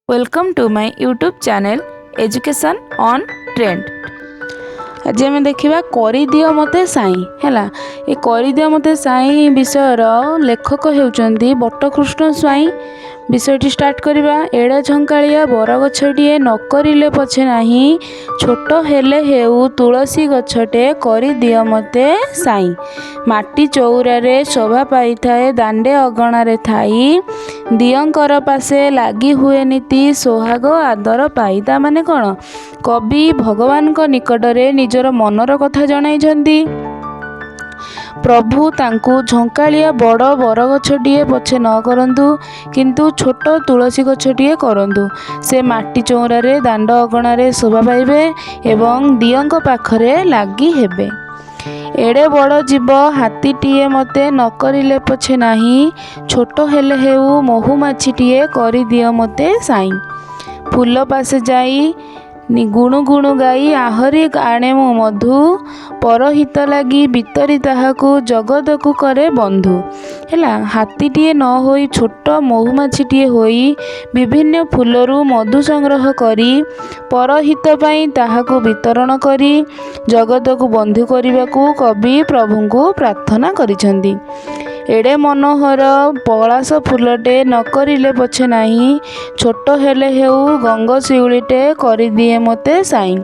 Welcome to my YouTube channel Education on Trend. ଆଜି ଆମେ ଦେଖିବା କରିଦିଅ ମୋତେ ସାଇଁ। ହେଲା, ଏ କରିଦିଅ ମୋତେ ସାଇଁ ବିଷୟର ଲେଖକ ହେଉଛନ୍ତି ବଟକୃଷ୍ଣ ସ୍ୱାଇଁ। ବିଷୟଟି ଷ୍ଟାର୍ଟ କରିବା। ଏଡ଼େ ଝଙ୍କାଳିଆ ବରଗଛଟିଏ ନ କରିଲେ ପଛେ ନାହିଁ, ଛୋଟ ହେଲେ ହେଉ ତୁଳସୀ ଗଛଟେ କରିଦିଅ ମୋତେ ସାଇଁ। ମାଟି ଚଉରାରେ ଶୋଭା ପାଇଥାଏ ଦାଣ୍ଡେ ଅଗଣାରେ ଥାଇ, ଦିଅଙ୍କର ପାଶେ ଲାଗି ହୁଏ ନିତି ସୋହାଗ ଆଦର ପାଇ। ତା ମାନେ କ'ଣ? କବି ଭଗବାନଙ୍କ ନିକଟରେ ନିଜର ମନର କଥା ଜଣାଇଛନ୍ତି। ପ୍ରଭୁ ତାଙ୍କୁ ଝଙ୍କାଳିଆ ବଡ଼ ବରଗଛଟିଏ ପଛେ ନ କରନ୍ତୁ, କିନ୍ତୁ ଛୋଟ ତୁଳସୀ ଗଛଟିଏ କରନ୍ତୁ। ସେ ମାଟି ଚଉରାରେ ଦାଣ୍ଡ ଅଗଣାରେ ଶୋଭା ପାଇବେ ଏବଂ ଦିଅଙ୍କ ପାଖରେ ଲାଗି ହେବେ। ଏଡ଼େ ବଡ଼ ଜୀବ ହାତୀଟିଏ ମୋତେ ନ କରିଲେ ପଛେ ନାହିଁ, ଛୋଟ ହେଲେ ହେଉ ମହୁମାଛିଟିଏ କରିଦିଅ ମୋତେ ସାଇଁ। ଫୁଲ ପାଶେ ଯାଇ ଗୁଣୁ ଗୁଣୁ ଗାଇ ଆହରି ଆଣେ ମୁଁ ମଧୁ, ପରହିତ ଲାଗି ବିତରି ତାହାକୁ ଜଗତକୁ କରେ ବନ୍ଧୁ। ହେଲା, ହାତୀଟିଏ ନ ହୋଇ ଛୋଟ ମହୁମାଛିଟିଏ ହୋଇ ବିଭିନ୍ନ ଫୁଲରୁ ମଧୁ ସଂଗ୍ରହ କରି ପରହିତ ପାଇଁ ତାହାକୁ ବିତରଣ କରି ଜଗତକୁ ବନ୍ଧୁ କରିବାକୁ କବି ପ୍ରଭୁଙ୍କୁ ପ୍ରାର୍ଥନା କରିଛନ୍ତି। ଏଡ଼େ ମନୋହର ପଳାଶ ଫୁଲଟେ ନ କରିଲେ ପଛେ ନାହିଁ, ଛୋଟ ହେଲେ ହେଉ ଗଙ୍ଗଶିଉଳିଟେ କରିଦିଏ ମୋତେ ସାଇଁ।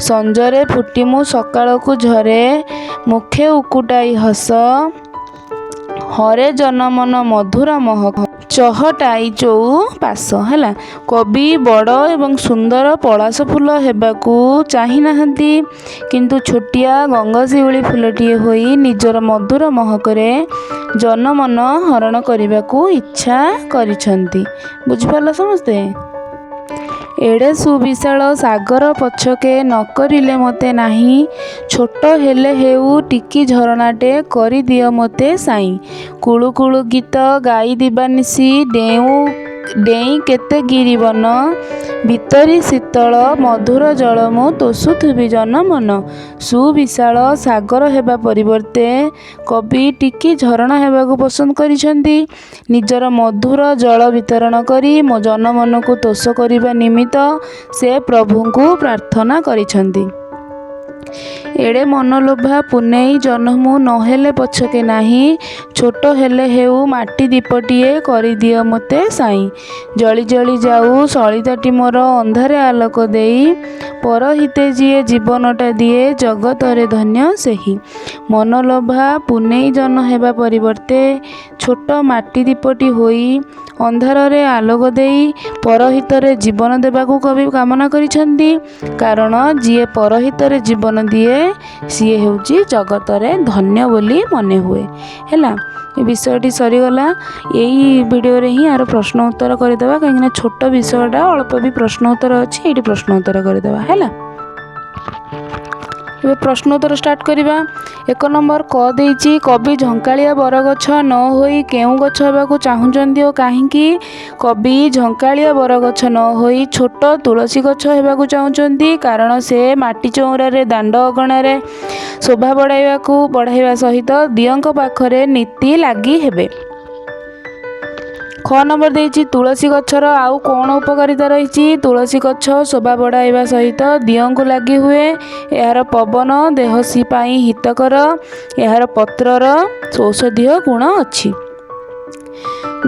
ସଞ୍ଜରେ ଫୁଟି ମୁଁ ସକାଳକୁ ଝରେ ମୁଖେ ଉକୁଟାଇ ହସ, ହରେ ଜନମନ ମଧୁର ମହକ ଚହଟାଇ ଚଉପାଶ। ହେଲା, କବି ବଡ଼ ଏବଂ ସୁନ୍ଦର ପଳାଶ ଫୁଲ ହେବାକୁ ଚାହିଁନାହାନ୍ତି, କିନ୍ତୁ ଛୋଟିଆ ଗଙ୍ଗଶିଉଳି ଫୁଲଟିଏ ହୋଇ ନିଜର ମଧୁର ମହକରେ ଜନମନ ହରଣ କରିବାକୁ ଇଚ୍ଛା କରିଛନ୍ତି। ବୁଝିପାରିଲ ସମସ୍ତେ? ଏଡ଼େ ସୁବିଶାଳ ସାଗର ପଛକେ ନ କରିଲେ ମୋତେ ନାହିଁ, ଛୋଟ ହେଲେ ହେଉ ଟିକି ଝରଣାଟେ କରିଦିଅ ମୋତେ ସାଇଁ। କୁଳୁ କୁଳୁ ଗୀତ ଗାଇ ଦିବାନିଶି ଡେଇଁ କେତେ ଗିରିବନ, ବିତରି ଶୀତଳ ମଧୁର ଜଳ ମୁଁ ତୋଷୁଥିବି ଜନମନ। ସୁବିଶାଳ ସାଗର ହେବା ପରିବର୍ତ୍ତେ କବି ଟିକି ଝରଣା ହେବାକୁ ପସନ୍ଦ କରିଛନ୍ତି। ନିଜର ମଧୁର ଜଳ ବିତରଣ କରି ମୋ ଜନମନକୁ ତୋଷ କରିବା ନିମିତ୍ତ ସେ ପ୍ରଭୁଙ୍କୁ ପ୍ରାର୍ଥନା କରିଛନ୍ତି। ଏଡ଼େ ମନଲୋଭା ପୁନେଇ ଜହ୍ନ ମୁଁ ନହେଲେ ପଛକେ ନାହିଁ, ଛୋଟ ହେଲେ ହେଉ ମାଟି ଦୀପଟିଏ କରିଦିଅ ମୋତେ ସାଇଁ। ଜଳି ଜଳି ଯାଉ ସଳିତାଟି ମୋର ଅନ୍ଧାରେ ଆଲୋକ ଦେଇ, ପରହିତେ ଯିଏ ଜୀବନଟା ଦିଏ ଜଗତରେ ଧନ୍ୟ ସେହି। ମନଲୋଭା ପୁନେଇ ଜହ୍ନ ହେବା ପରିବର୍ତ୍ତେ ଛୋଟ ମାଟି ଦୀପଟି ହୋଇ ଅନ୍ଧାରରେ ଆଲୋକ ଦେଇ ପରହିତରେ ଜୀବନ ଦେବାକୁ କବି କାମନା କରିଛନ୍ତି। କାରଣ ଯିଏ ପରହିତରେ ଜୀବନ ଦିଏ, ସିଏ ହେଉଛି ଜଗତରେ ଧନ୍ୟ ବୋଲି ମନେ ହୁଏ। ହେଲା, ଏ ବିଷୟଟି ସରିଗଲା। ଏଇ ଭିଡ଼ିଓରେ ହିଁ ଆର ପ୍ରଶ୍ନ ଉତ୍ତର କରିଦେବା, କାହିଁକିନା ଛୋଟ ବିଷୟଟା, ଅଳ୍ପ ବି ପ୍ରଶ୍ନ ଉତ୍ତର ଅଛି। ଏଇଠି ପ୍ରଶ୍ନ ଉତ୍ତର କରିଦେବା। ହେଲା, ଏବେ ପ୍ରଶ୍ନ ଉତ୍ତର ଷ୍ଟାର୍ଟ କରିବା। 1 ନମ୍ବର କ ଦେଇଛି, କବି ଝଙ୍କାଳିଆ ବରଗଛ ନ ହୋଇ କେଉଁ ଗଛ ହେବାକୁ ଚାହୁଁଛନ୍ତି ଓ କାହିଁକି? କବି ଝଙ୍କାଳିଆ ବରଗଛ ନ ହୋଇ ଛୋଟ ତୁଳସୀ ଗଛ ହେବାକୁ ଚାହୁଁଛନ୍ତି, କାରଣ ସେ ମାଟି ଚଉରାରେ ଦାଣ୍ଡ ଅଗଣାରେ ଶୋଭା ବଢ଼ାଇବା ସହିତ ଦିଅଙ୍କ ପାଖରେ ନିତି ଲାଗି ହେବେ। ଖ ନମ୍ବର ଦେଇଛି, ତୁଳସୀ ଗଛର ଆଉ କ'ଣ ଉପକାରିତା ରହିଛି? ତୁଳସୀ ଗଛ ଶୋଭା ବଢ଼ାଇବା ସହିତ ଦିଅଙ୍କୁ ଲାଗି ହୁଏ। ଏହାର ପବନ ଦେହ ପାଇଁ ହିତକର। ଏହାର ପତ୍ରର ଔଷଧୀୟ ଗୁଣ ଅଛି।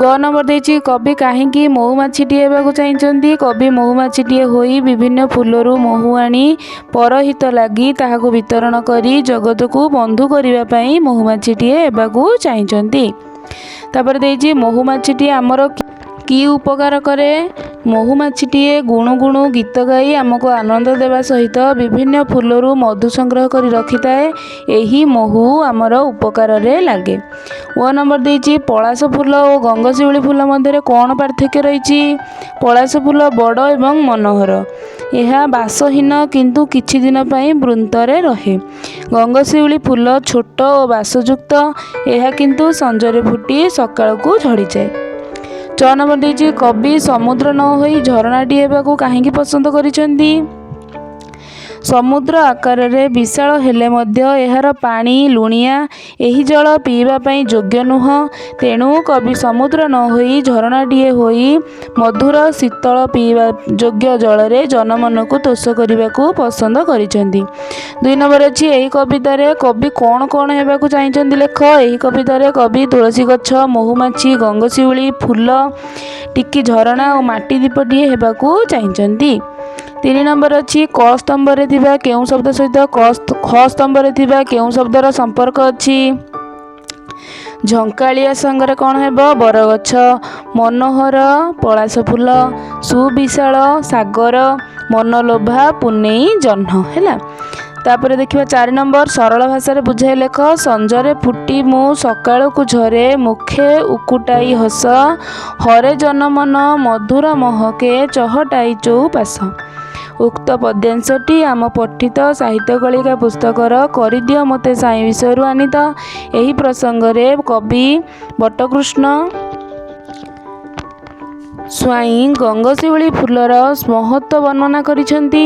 ଗ ନମ୍ବର ଦେଇଛି, କବି କାହିଁକି ମହୁମାଛିଟିଏ ହେବାକୁ ଚାହିଁଛନ୍ତି? କବି ମହୁମାଛିଟିଏ ହୋଇ ବିଭିନ୍ନ ଫୁଲରୁ ମହୁ ଆଣି ପରହିତ ଲାଗି ତାହାକୁ ବିତରଣ କରି ଜଗତକୁ ବନ୍ଧୁ କରିବା ପାଇଁ ମହୁମାଛିଟିଏ ହେବାକୁ ଚାହିଁଛନ୍ତି। ତାପରେ ଦେଇଛି, ମହୁମାଛିଟିଏ ଆମର କି ଉପକାର କରେ? ମହୁମାଛିଟିଏ ଗୁଣୁ ଗୁଣୁ ଗୀତ ଗାଇ ଆମକୁ ଆନନ୍ଦ ଦେବା ସହିତ ବିଭିନ୍ନ ଫୁଲରୁ ମଧୁ ସଂଗ୍ରହ କରି ରଖିଥାଏ। ଏହି ମହୁ ଆମର ଉପକାରରେ ଲାଗେ। ଓ ନମ୍ବର ଦେଇଛି, ପଳାଶ ଫୁଲ ଓ ଗଙ୍ଗଶିଉଳି ଫୁଲ ମଧ୍ୟରେ କ'ଣ ପାର୍ଥକ୍ୟ ରହିଛି? ପଳାଶ ଫୁଲ ବଡ଼ ଏବଂ ମନୋହର। ଏହା ବାସହୀନ, କିନ୍ତୁ କିଛି ଦିନ ପାଇଁ ବୃନ୍ତରେ ରହେ। ଗଙ୍ଗଶିଉଳି ଫୁଲ ଛୋଟ ଓ ବାସଯୁକ୍ତ। ଏହା କିନ୍ତୁ ସଞ୍ଜରେ ଫୁଟି ସକାଳକୁ ଝଡ଼ିଯାଏ। ଚ ନମ୍ବର ଦେଇଛି, କବି ସମୁଦ୍ର ନ ହୋଇ ଝରଣାଟିଏ ହେବାକୁ କାହିଁକି ପସନ୍ଦ କରିଛନ୍ତି? ସମୁଦ୍ର ଆକାରରେ ବିଶାଳ ହେଲେ ମଧ୍ୟ ଏହାର ପାଣି ଲୁଣିଆ। ଏହି ଜଳ ପିଇବା ପାଇଁ ଯୋଗ୍ୟ ନୁହଁ। ତେଣୁ କବି ସମୁଦ୍ର ନ ହୋଇ ଝରଣାଟିଏ ହୋଇ ମଧୁର ଶୀତଳ ପିଇବା ଯୋଗ୍ୟ ଜଳରେ ଜନମନକୁ ତୋଷ କରିବାକୁ ପସନ୍ଦ କରିଛନ୍ତି। 2 ନମ୍ବର ଅଛି, ଏହି କବିତାରେ କବି କ'ଣ କ'ଣ ହେବାକୁ ଚାହିଁଛନ୍ତି ଲେଖ। ଏହି କବିତାରେ କବି ତୁଳସୀ ଗଛ, ମହୁମାଛି, ଗଙ୍ଗଶିଉଳି ଫୁଲ, ଟିକି ଝରଣା ଓ ମାଟି ଦୀପଟିଏ ହେବାକୁ ଚାହିଁଛନ୍ତି। 3 ନମ୍ବର ଅଛି, କ ସ୍ତମ୍ଭରେ ଥିବା କେଉଁ ଶବ୍ଦ ସହିତ ଖ ସ୍ତମ୍ଭରେ ଥିବା କେଉଁ ଶବ୍ଦର ସମ୍ପର୍କ ଅଛି? ଝଙ୍କାଳିଆ ସାଙ୍ଗରେ କ'ଣ ହେବ? ବରଗଛ। ମନୋହର ପଳାଶ ଫୁଲ, ସୁବିଶାଳ ସାଗର, ମନଲୋଭା ପୁନେଇ ଜହ୍ନ। ହେଲା, ତାପରେ ଦେଖିବା 4 ନମ୍ବର, ସରଳ ଭାଷାରେ ବୁଝାଇ ଲେଖ। ସଞ୍ଜରେ ଫୁଟି ମୁଁ ସକାଳକୁ ଝରେ, ମୁଖେ ଉକୁଟାଇ ହସ, ହରେ ଜନମନ ମଧୁର ମହକେ ଚହଟାଇ ଚଉପାଶ। ଉକ୍ତ ପଦ୍ୟାଂଶଟି ଆମ ପଠିତ ସାହିତ୍ୟ କଳିକା ପୁସ୍ତକର କରିଦିଅ ମୋତେ ସାଇଁ ବିଷୟରୁ ଆନୀତ। ଏହି ପ୍ରସଙ୍ଗରେ କବି ବଟକୃଷ୍ଣ ସ୍ୱାଇଁ ଗଙ୍ଗଶିଉଳି ଫୁଲର ମହତ୍ତ୍ୱ ବର୍ଣ୍ଣନା କରିଛନ୍ତି।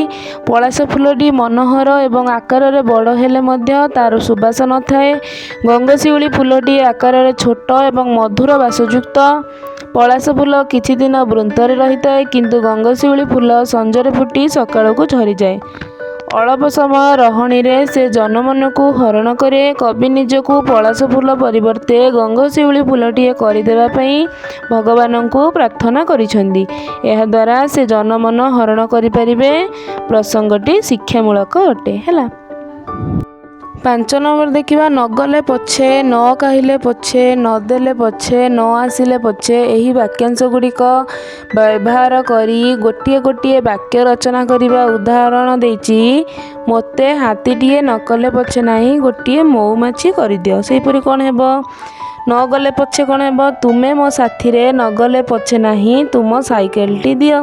ପଳାଶ ଫୁଲଟି ମନୋହର ଏବଂ ଆକାରରେ ବଡ଼ ହେଲେ ମଧ୍ୟ ତା'ର ସୁବାସ ନଥାଏ। ଗଙ୍ଗଶିଉଳି ଫୁଲଟି ଆକାରରେ ଛୋଟ ଏବଂ ମଧୁର ବାସଯୁକ୍ତ। ପଳାଶ ଫୁଲ କିଛି ଦିନ ବୃନ୍ତରେ ରହିଥାଏ, କିନ୍ତୁ ଗଙ୍ଗଶିଉଳି ଫୁଲ ସଞ୍ଜରେ ଫୁଟି ସକାଳକୁ ଝରିଯାଏ। ଅଳପ ସମୟ ରହଣିରେ ସେ ଜନମନକୁ ହରଣ କରେ। କବି ନିଜକୁ ପଳାଶ ଫୁଲ ପରିବର୍ତ୍ତେ ଗଙ୍ଗଶିଉଳି ଫୁଲଟିଏ କରିଦେବା ପାଇଁ ଭଗବାନଙ୍କୁ ପ୍ରାର୍ଥନା କରିଛନ୍ତି। ଏହାଦ୍ୱାରା ସେ ଜନମନ ହରଣ କରିପାରିବେ। ପ୍ରସଙ୍ଗଟି ଶିକ୍ଷାମୂଳକ ଅଟେ। ହେଲା, 5 ନମ୍ବର ଦେଖିବା, ନଗଲେ ପଛେ, ନ କହିଲେ ପଛେ, ନଦେଲେ ପଛେ, ନ ଆସିଲେ ପଛେ, ଏହି ବାକ୍ୟାଂଶ ଗୁଡ଼ିକ ବ୍ୟବହାର କରି ଗୋଟିଏ ଗୋଟିଏ ବାକ୍ୟ ରଚନା କରିବା। ଉଦାହରଣ ଦେଇଛି, ମୋତେ ହାତୀଟିଏ ନ କଲେ ପଛେ ନାହିଁ, ଗୋଟିଏ ମହୁମାଛି କରିଦିଅ। ସେହିପରି କ'ଣ ହେବ? ନ ଗଲେ ପଛେ କ'ଣ ହେବ? ତୁମେ ମୋ ସାଥିରେ ନଗଲେ ପଛେ ନାହିଁ, ତୁମ ସାଇକେଲଟି ଦିଅ।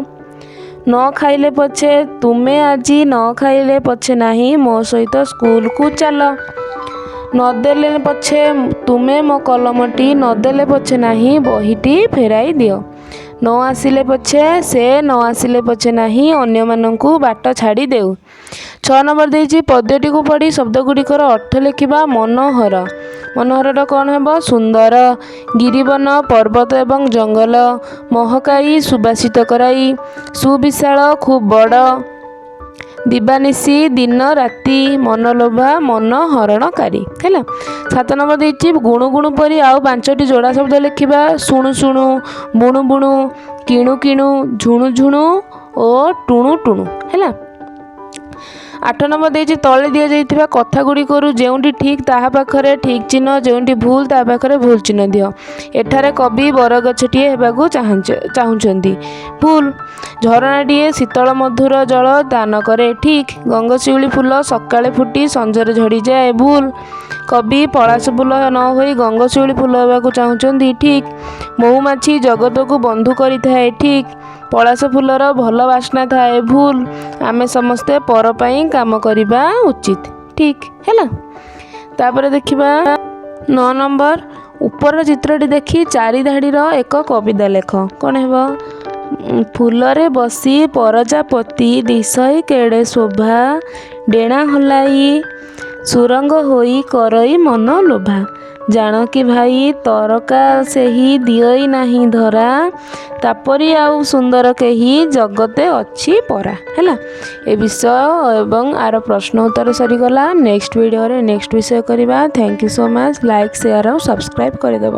ନ ଖାଇଲେ ପଛେ, ତୁମେ ଆଜି ନ ଖାଇଲେ ପଛେ ନାହିଁ, ମୋ ସହିତ ସ୍କୁଲକୁ ଚାଲ। ନଦେଲେ ପଛେ, ତୁମେ ମୋ କଲମଟି ନଦେଲେ ପଛେ ନାହିଁ, ବହିଟି ଫେରାଇ ଦିଅ। ନ ଆସିଲେ ପଛେ, ସେ ନ ଆସିଲେ ପଛେ ନାହିଁ, ଅନ୍ୟମାନଙ୍କୁ ବାଟ ଛାଡ଼ି ଦେଉ। 6 ନମ୍ବର ଦେଇଛି, ପଦ୍ୟଟିକୁ ପଢ଼ି ଶବ୍ଦଗୁଡ଼ିକର ଅର୍ଥ ଲେଖିବା। ମନୋହର, ମନୋହରର କ'ଣ ହେବ? ସୁନ୍ଦର। ଗିରିବନ, ପର୍ବତ ଏବଂ ଜଙ୍ଗଲ। ମହକାଇ, ସୁବାସିତ କରାଇ। ସୁବିଶାଳ, ଖୁବ୍ ବଡ଼। ଦିବାନିଶି, ଦିନ ରାତି। ମନଲୋଭା, ମନ ହରଣକାରୀ। ହେଲା, 7 ନମ୍ବର ଦେଇଛି, ଗୁଣୁ ଗୁଣୁ ପରି ଆଉ 5ଟି ଯୋଡ଼ା ଶବ୍ଦ ଲେଖିବା। ଶୁଣୁ ଶୁଣୁ, ବୁଣୁ ବୁଣୁ, କିଣୁ କିଣୁ, ଝୁଣୁ ଝୁଣୁ ଓ ଟୁଣୁ ଟୁଣୁ। ହେଲା, 8 ନମ୍ବର ଦେଇଛି, ତଳେ ଦିଆଯାଇଥିବା କଥା ଗୁଡ଼ିକରୁ ଯେଉଁଠି ଠିକ୍ ତାହା ପାଖରେ ଠିକ୍ ଚିହ୍ନ, ଯେଉଁଠି ଭୁଲ ତାହା ପାଖରେ ଭୁଲ ଚିହ୍ନ ଦିଅ। ଏଠାରେ କବି ବରଗଛଟିଏ ହେବାକୁ ଚାହୁଁଛନ୍ତି, ଭୁଲ। ଝରଣାଟିଏ ଶୀତଳ ମଧୁର ଜଳ ଦାନ କରେ, ଠିକ୍। ଗଙ୍ଗଶିଉଳି ଫୁଲ ସକାଳେ ଫୁଟି ସଞ୍ଜରେ ଝଡ଼ିଯାଏ, ଭୁଲ। କବି ପଳାଶ ଫୁଲ ନ ହୋଇ ଗଙ୍ଗଶିଉଳି ଫୁଲ ହେବାକୁ ଚାହୁଁଛନ୍ତି, ଠିକ୍। ମହୁମାଛି ଜଗତକୁ ବନ୍ଧୁ କରିଥାଏ, ଠିକ୍। ପଳାଶ ଫୁଲର ଭଲ ବାସ୍ନା ଥାଏ, ଭୁଲ। ଆମେ ସମସ୍ତେ ପର ପାଇଁ କାମ କରିବା ଉଚିତ, ଠିକ୍। ହେଲା, ତାପରେ ଦେଖିବା 9 ନମ୍ବର, ଉପର ଚିତ୍ରଟି ଦେଖି 4 ଧାଡ଼ିର ଏକ କବିତା ଲେଖ। କ'ଣ ହେବ? ଫୁଲରେ ବସି ପରଜାପତି ଦିଶଇ କେଡ଼େ ଶୋଭା, ଡେଣା ହଲାଇ ସୁରଙ୍ଗ ହୋଇ କରଇ ମନ ଲୋଭା। ଜାଣକି ଭାଇ ତରକା ସେହି ଦିଅଇ ନାହିଁ ଧରା, ତାପରି ଆଉ ସୁନ୍ଦର କେହି ଜଗତେ ଅଛି ପରା। ହେଲା, ଏ ବିଷୟ ଏବଂ ଆର ପ୍ରଶ୍ନ ଉତ୍ତର ସରିଗଲା। ନେକ୍ସଟ ଭିଡ଼ିଓରେ ନେକ୍ସଟ ବିଷୟ କରିବା। Thank you so much. Like, share ଆଉ ସବସ୍କ୍ରାଇବ୍ କରିଦେବ।